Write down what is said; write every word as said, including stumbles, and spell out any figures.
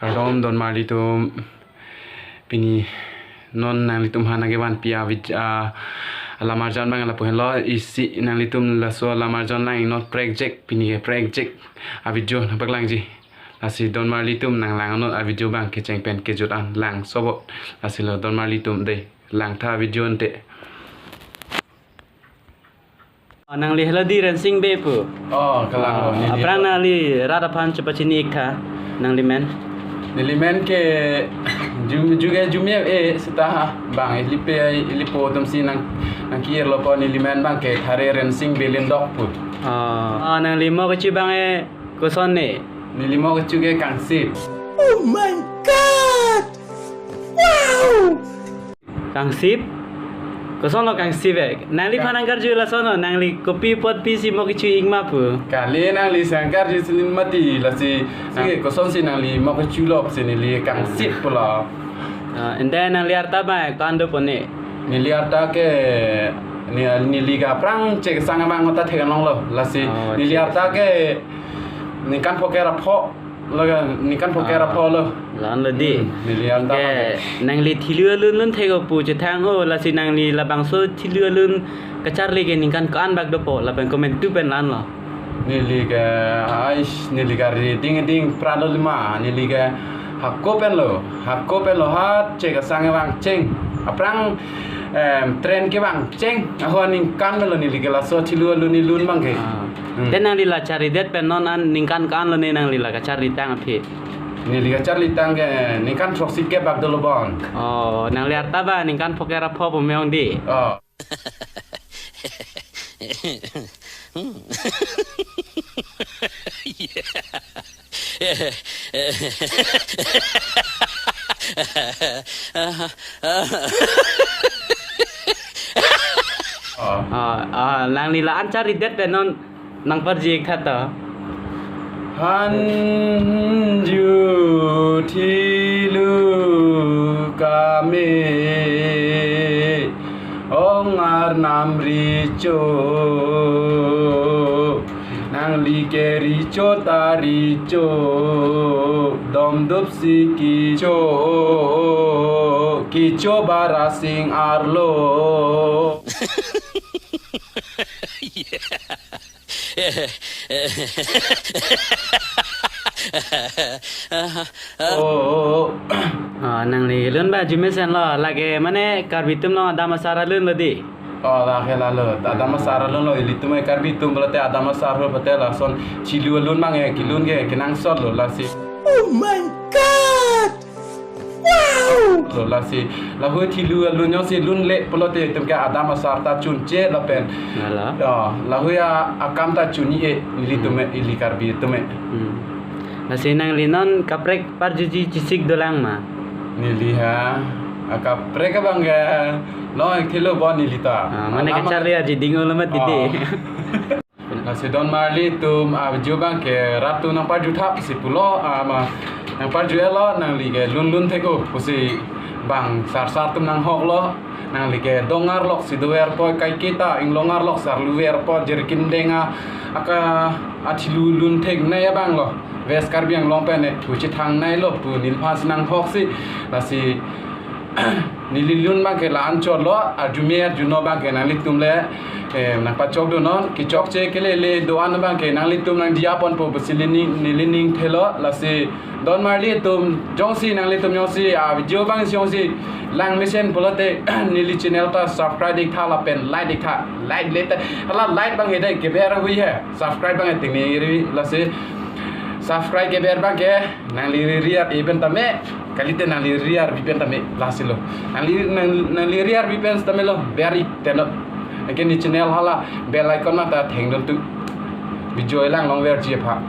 Kardom donmarli atum, pini non nanglitum aphan nangkevanpi a vid-, a, alamarjan abang lapu henlo. Isi nanglitum laso alamarjan lang-iknot prekjek, pini ke prekjek a video nangpaklangji. Lasi donmarli atum nanglang-iknot a video abang kecheng pen kejut an lang sobot. Lasi lo donmarli atum dei, langtha video ante. Oh, nangli helo di Rensing Bey pu. Oh, kalang. Oh, neli aphrang helo. Nangli rat aphan chepachini-iktha, nangli men. Neli men ke Jum-, Juge Jumie e seta bang ilipe ilipo atumsi nang, nangkirlo ko, neli men abang ke Thare Rensing Bey Lindok pu. Oh, oh, nangli mo kechu abang e koson ne? Neli mo kechu ke Kangsip. Oh my God! Wow! Kangsip? Kosonlo Kangsip e? Nangliphan nangkarju lason, nangli kopi apotpisi mo kechu-ik ma pu? Kali, nangli nangkarju sinin mati, lasi, ah, sige, kosonsi nangli mo kechulo pusi neli Kangsip pulo. Ah, ante nangli arta abang ko-an dopo ne? Neli arta ke, ne, neli ke aphrang chekesang abang ta theklonglo, lasi. Oh, neli chekesang. Arta ke ningkan phokep ra pho. Laga ningkan phokep ra pho lo. Ah, la-anlo di. Hmm, neli arta ke abang. Nangli thilu alun lun thek-o pu chethang ho, lasi nangli labangso thilu alun kacharli ke ningkan ko-an bak dopo, lapen komantu pen la-anlo? Neli ke, ais, neli ke riding ding pralo lima, neli ke hako penlo, hako penlo ha chekesang kevang cheng. Aphrang, em, train kevang cheng. Aho aningkan lo neli ke laso thilu alun ilun abang ke. Ah. Hmm. Te nangli la charlidet pen non an ningkan ko-anlo ne nangli la kacharlitang aphi? Neli kacharlitang ke ningkan throksikep bak dolo bon. Oh, nangli arta abang ningkan phokep ra pho pu me-ong di. Oh. Oh. Ah, ah, nangli la-an charlidet pen non nangparji-iktha to. Hanju thilu kame ong arnam recho, nangli ke recho ta recho, domdupsi kecho, kecho barasing arlo. Oh. Ah, nangli lun abang arjumesen lo, lake mane Karbi atum along Adam Asar alun lo di. Oh, lake lalo. Adam Asar alun lo, ilitum e Karbi atum pulote Adam Asar lo pulote lason thilu alun abang e kelun ke kenangsot lo lasi. Oh my God! Wow! Lo lasi, lahei thilu alun jongsi lunle pulote itum ke Adam Asar ta chunche lapen. Lalo. Ya, lahei a-, akam ta chun-e, ilitum e, hmm, ili Karbi atum e. Hmm. Lasi nangli non kaprek parjuji chesik dolang ma? Neli ha, akaprek abang ke long thilo bon neli ta. Ah, mane alam kacharli aji ding-o lo mati di. Oh. Lasi donmarli atum, ah, video abang ke rat atum nangparjuthapsi pulo, ah, ma, nangparju-etlo, nangli ke lun lun thek-o pusi bang sar sar atum nanghoklo, nangli ke dong arloksi dover apot, kaiketa inglong arloksi arlu ver apot, jerkin deng a, aka, athilu lun theknei abang lo, West Karbi Anglong pen e, pu chethangneilo pu neliphansi nanghoksi, lasi neli lun abang ke la-an chotlo, arjume arjuno abang ke nanglitum le, eh, nangpachokdunnon, kechokche kelele do-an abang ke nanglitum nangdiya ponpo pusi neli ning, neli ning thelo, lasi donmarli atum, jongsi nanglitum jongsi, ah, video abang jongsi langmesen pulote, neli channel ta subscribe iktha lapen like iktha, like le ta, hala like abang ke dei keber hui he, subscribe abang ke tingni ri, lasi subscribe keber abang ke nangli ri ri arvi pen tame, kalite nangli ri ri arvi pen tame, lasi lo. Nangli, nang, nangli ri ri arvi pen tame lo, ber-ik teno. Anke ne channel hala bell icon mata thengdun tu. Video lang longverji aphan.